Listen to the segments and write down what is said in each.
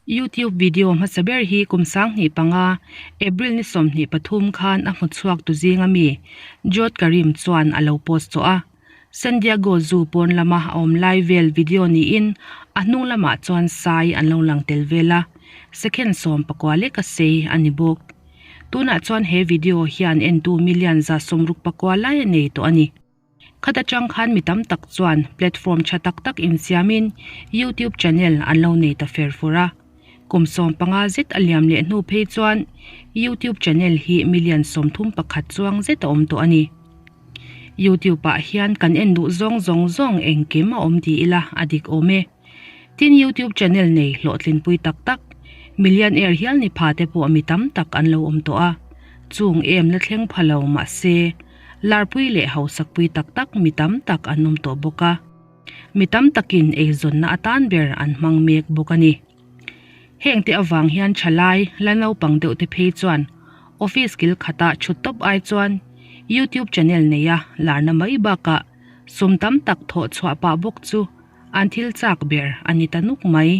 YouTube video hmasa ber hi kum 2005 April ni 23 khan a hmuchhuak tu zinga mi Jawed Karim chuan a lo post tawh a. San Diego Zoo pawn lama a awm lai vel video niin a hnung lamah chuan sai an lo lang tel vel a, second 14 leka sei a ni bawk. Tunah chuan he video hian entu million 69 lai a nei tawh a ni. Khat atang khan mi tam tak chuan platform tha tak tak insiamin YouTube channel an lo nei ta fer fur a. Kum 15 zet a liam leh hnu phei chuan YouTube channel hi million 31 chuang zet a awm tawh a ni. YouTube ah hian kan en duh zawng zawng zawng engkim a awm ti ila a dik awm e. Tin YouTube channel nei hlawhtlinpui tak tak, millionaire hial ni pha te pawh mi tam tak an lo awm tawh a. Chung em la thleng pha lo mahse, larpui leh hausakpui tak tak mi tam tak an awm tawh bawk a. Mi tam takin eizawnna atan ber an hmang mek bawk a ni. Heng te avang hian thalai la naupang deuh te phei chuan office kil khata thut tawp ai chuan YouTube channel neia larna mai bakah sum tam tak thawh chhuah pah bawk chu an thil chak ber a ni ta nuk mai.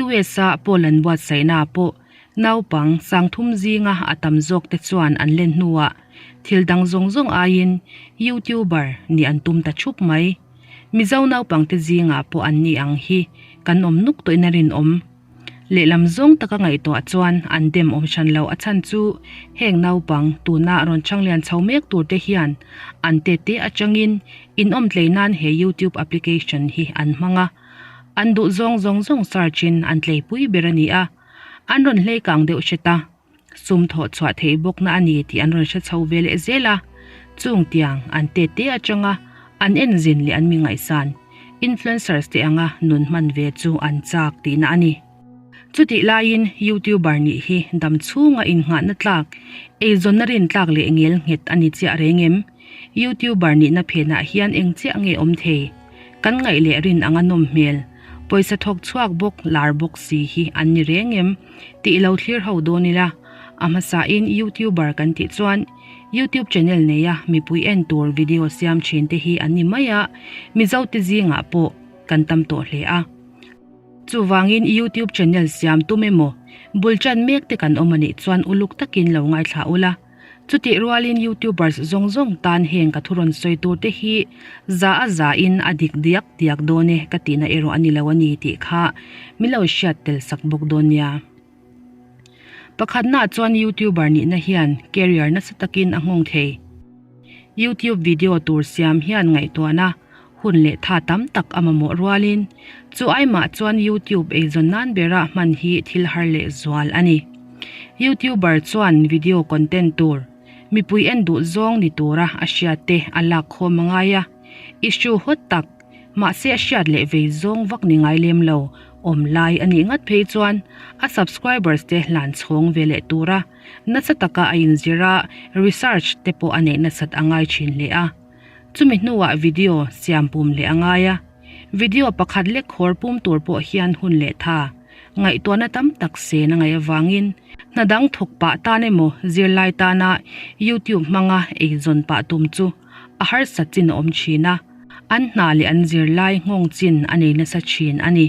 US a poll an buatsaihna pawh naupang 3000 zinga a tam zawk te chuan an len hnuah thil dang zawng zawng aiin YouTuber nih an tum ta thup mai. Mizo naupang te zingah pawh an ni ang hi kan awm nuk tawhin a rinawm. Lehlam zawng taka ngaihtuah chuan an dem awm hran lo a chhan chu heng naupang tuna rawn chhanglian chho mek tur te hian an te te atangin inawm tlei nan he YouTube application hi an hmang a. An duh zawng zawng zawng search in an tleipui ber a ni a. An rawn hlei kang deuh hret a. Sum thawh chhuah theih bawkna a ni tih an rawn hre chho ve leh zel a, chung tiang an te te atanga an enzin leh an mi ngaihsan, influencers te anga nun hman ve chu an chak tihna a ni. Chutih laiin YouTuber nih hi dam chhunga innghahna tlak, eizawnna rin tlak leh ngel nghet a ni chiah reng em? YouTuber nihna phenah hian eng chiah nge awm thei? Kan ngaih leh rin anga nawm hmel, pawisa thawk chhuak bawk lar bawk si hi an ni reng em? Tih lo thlir ho dawn ila, a hmasain YouTuber kan tih chuan YouTube channel neia mipui en tur video siam thin te hi an ni mai a, Mizo te zingah pawh kan tam tawh hle a. Chuvangin YouTube channel siam tum emaw, bul tan mek te kan awm anih chuan uluk takin lo ngaithla ula. Chutih rualin YouTubers zawng zawng tan heng ka thu rawn sawi tur te hi za a za in a dik diak diak dawn e ka tihna erawh a ni lo a ni tih kha min lo hriat tel sak bawk dawn nia. Pakhatnaah chuan YouTuber nihna hian career nasa takin a nghawng thei. YouTube video tur siam hian ngaihtuahna hun leh tha tam tak a mamawh rualin chu aimah chuan YouTube eizawn nan bera hman hi thil har leh zual a ni. YouTuber chuan video content tur mipui en duh zawng ni tura a hriat te a lak khawm a ngai a, issue hawt tak mahse a hriat leh vei zawng vak ni ngai lem lo awm lai a nih ngat phei chuan a subscribers te hlan chhawng ve leh tura nasa taka a inzir a, research te pawh a neih nasat a ngai thin hle a. Chumi hnuah video siam pum leh a ngai a, video pakhat lek khawr pum tur pawh hian hun leh tha ngaihtuahna tam tak sen a ngaih avangin hna dang thawk pah tan emaw zirlai tana YouTube hmanga eizawn pah tum chu a harsat chin a awm thin a, an hna leh an zirlai nghawng chin a nei nasa thin a ni.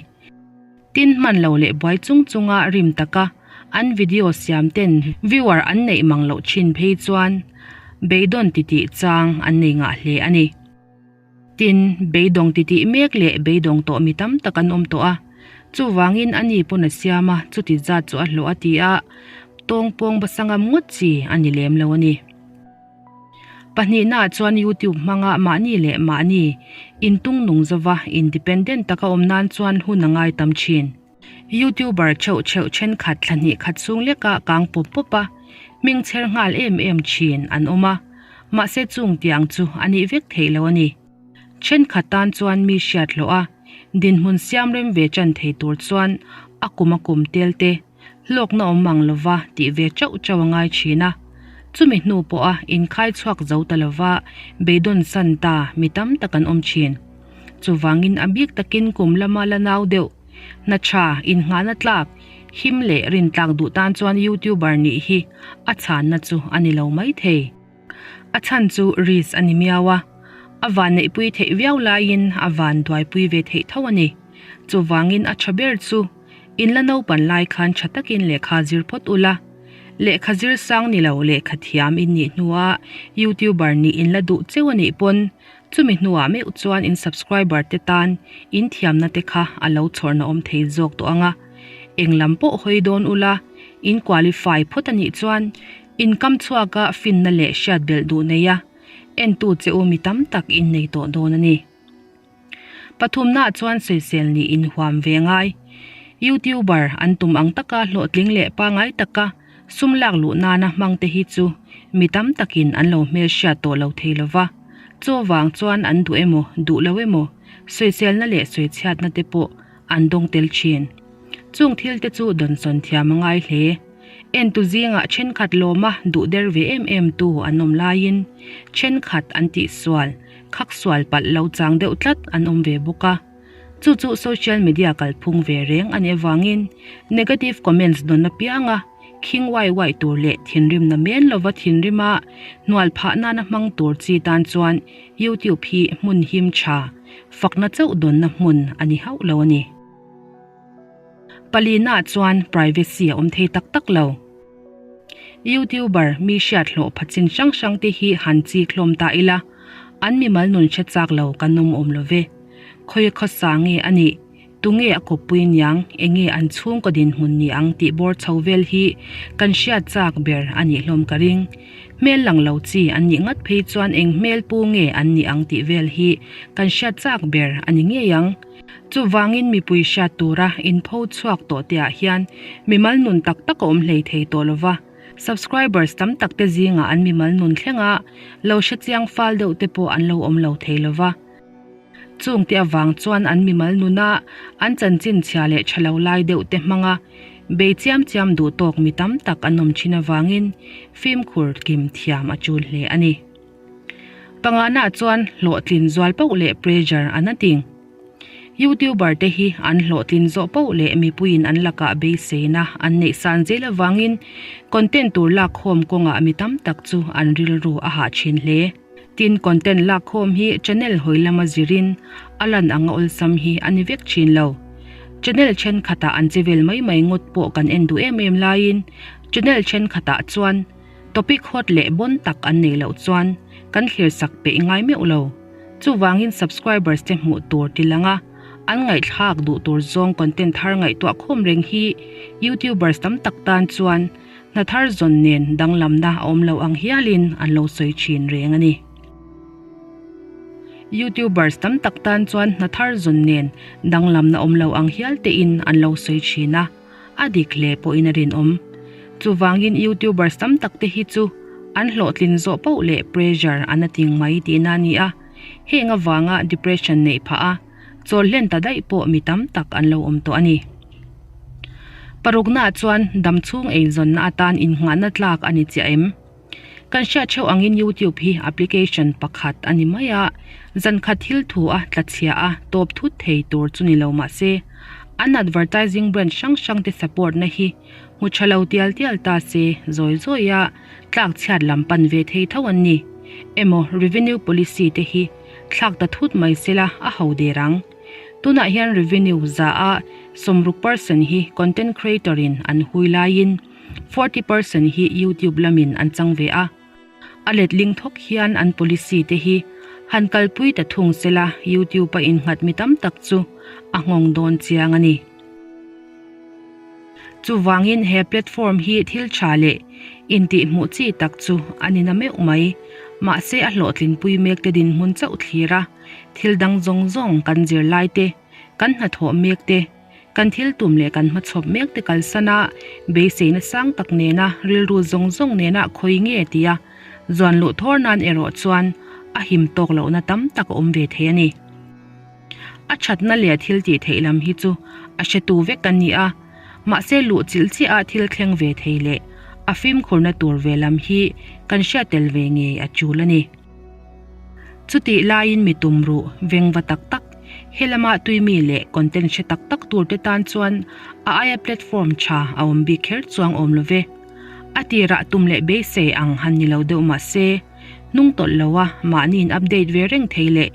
Tin hman lo leh buai chung chunga rim taka an video siam ten viewer an neih mang loh thin phei chuan beidawn titih chang an nei ngah hle a ni. Tin, beidawng titih mek leh beidawng tawh mi tam tak an awm tawh a, chuvangin a ni pawn a siam a, chuti zat chu a hlawh a ti a, tawngpawng basa ngam ngawt chi a ni lem lo a ni. Pahnihnaah chuan YouTube hmanga mahni leh mahni intung nung zova independent taka awm nan chuan hun a ngai tam thin. YouTuber theuh theuh thenkhat thla hnih khat chhung leka kang pawp pawp a, hming chher nghal em em thin an awm a, mahse chung tiang chu a nih vek theih lo a ni. Thenkhat tan chuan mi hriat hlawh a, dinhmun siam rem ve tan thei tur chuan a kum a kum tel te, hlawkna awm mang lova tih ve chauh chauh a ngai thin a. Chumi hnu pawha inkhai chhuak zo ta lova beidawn san ta mi tam tak an awm thin. Chuvangin a bik takin kum lama la nau deuh, hna tha, innghahna tlak, him leh rintlak duh tan chuan YouTuber nih hi a chhanna chu a ni lo mai thei. A chhan chu risk a ni miau a, a van neihpui theih viau laiin a van duaipui ve theih tho a ni. Chuvangin a tha ber chu. In la naupan lai khan tha takin lehkha zir phawt ula. Lehkha zir sang ni lo lehkha thiam in nih hnua YouTuber nih in la duh cheu a nih pawn chumi hnuah meuh chuan in subscriber te tan in thiamna te kha a lo chhawrna awm thei zawk tawh ang a. Eng lam pawh hawi dawn ula in qualify phawt a nih chuan in kam chhuaka finna leh hriat belh duh nei a entu che u mi tam tak in nei tawh dawn a ni. Pathumnaah chuan sawisel nih inhuam ve ngai. Youtuber an tum ang taka hlawhtling leh pangai taka sum lak luh nana hmang te hi chu mi tam takin an lo hmelhriat tawh lo thei lo va. Chaw vang chuan an duh emaw duh lo emaw sawiselna leh sawichhiatna te pawh an dawng tel thin. Chung thil te chu dawnsawn thiam a ngai hle. Entu zingah thenkhat lawma duh der ve em em tu an awm laiin thenkhat an tihsual Khak sual palh lo chang deuh tlat an awm ve bawk a. Chu chu social media kalphung ve reng a nih avangin negative comments dawn apianga khing uai uai tur leh thinrimna men lova thinrima hnual phah nana hmang tur chi tan chuan YouTube hi hmun him tha, fakna chauh dawnna hmun a ni hauh lo a ni. Palina chuan privacy a awm thei tak tak lo. Youtuber mi hriat hlawh pha chin hrang hrang te hi han chik hlawm ta ila, an mimal nun hre chak lo kan awm awm lo ve. Khawi khawsa nge a nih, tunge a kawppui niang, enge an chhungkaw dinhmun ni ang tih bawr chho vel hi kan hriat chak ber a nih hlawm ka ring. Hmel lang lo chi an nih ngat phei chuan eng hmel pu nge an nih ang tih vel hi kan hriat chak ber a ni ngei ang. Chuvangin mipui hriat tura inpho chhuak tawh te ah hian mimal nun tak tak a awm hlei thei tawh lova, subscribers tam tak te zingah an mimal nun thlenga lo hre chiang fal deuh te pawh an lo awm lo thei lova. Chung te avang chuan an mimal nuna an chanchin chhia leh tha lo lai deuh te hmanga bei chiam chiam duh tawk mi tam tak an awm thin avangin fimkhur kim thiam a tul hle a ni. Pangana chuan hlawhtlin zual pauh leh pressure an a ting. Youtuber te hi an hlawhtlin zawh pauh leh mipuiin an lakah beiseina an neih san zel avangin content tur lakkhawm kawngah mi tam tak chu an rilru a hah thin hle. Tin, content lakkhawm hi channel hawi lama zirin a lan anga awlsam hi a ni vek thin lo. Channel thenkhatah an che vel mai mai ngawt pawh kan en duh em em laiin channel thenkhatah chuan Topic hot leh bon tak an neih loh chuan kan thlir sak peih ngai meuh lo. Chuvangin subscribers te hmuh tur ti lang a, an ngaihthlak duh tur zawng content thar ngaihtuah khawm reng hi YouTubers tam tak tan chuan hna thar zawn nen danglamna a awm lo ang hialin an lo sawi thin reng a ni. YouTubers tam tak tan chuan hna thar zawn nen danglamna awm lo ang hial tein an lo sawi thin a. A dik hle pawhin a rinawm. Chuvangin YouTubers tam tak te hi chu an hlawhtlin zawh poh leh pressure an a ting mai tihna a ni a, heng avanga depression neih phah a, chawl hlen ta daih pawh mi tam tak an lo awm tawh a ni. Paruknaah chuan damchhung eizawnna atan innghahna tlak a ni chiah em? Kan hriat theuh angin YouTube hi application pakhat a ni mai a, zankhat thil thu a tla chhia a tawp thut thei tur chu ni lo mah se, an advertising brand hrang hrang te support na hi hmu tha lo tial tial ta se zawi zawi a tlak chhiat lam pan ve thei tho an ni. Emaw revenue policy te hi thlak ta thut mai sela a ho der ang. Tunah hian revenue za a 60 percent hi content creator in an hui laiin, 40 percent hi YouTube lamin an chang ve a, a letling thawk hian an policy te hi han kalpui ta thung sela YouTube a innghat mi tam tak chu a nghawng dawn chiang a ni. Chuvangin he platform hi thil tha leh intihhmuh chi tak chu a ni na meuh mai, mahse a hlawhtlinpui mek te dinhmun chauh thlir a, thil dang zawng zawng kan zirlai te, kan hnathawh mek te, Kan thil tum leh kan hmachhawp mek te kalsan a, beiseina sang tak nena rilru zawng zawng nena khawi nge tia zuan luh thawr nan erawh chuan a him tawk lohna tam tak a awm ve thei a ni. A thatna leh thil tih theih lam hi chu a hretu vek kan ni a, mahse luh chilh chiah a thil thleng ve thei leh a fimkhurna tur ve lam hi kan hriat tel ve ngei a tul a ni. Chutih laiin mi tum ruh veng va tak tak, he lama tuimi leh content hre tak tak tur te tan chuan a aia platform tha a awm bik kher chuang awm lo ve. A tirah tum leh beisei ang han ni lo deuh mah se, hnung tawlh lo a mahniin update ve reng thei leh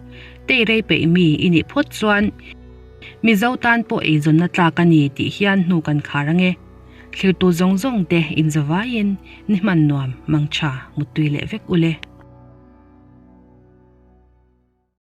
tei rei peih mi i nih phawt chuan. Mizo tan pawh eizawnna tlak a ni tih hian hnu kan khar ange. Thlirtu zawng zawng te inzavaiin ni hman nuam, mangtha, muttui leh vek ule.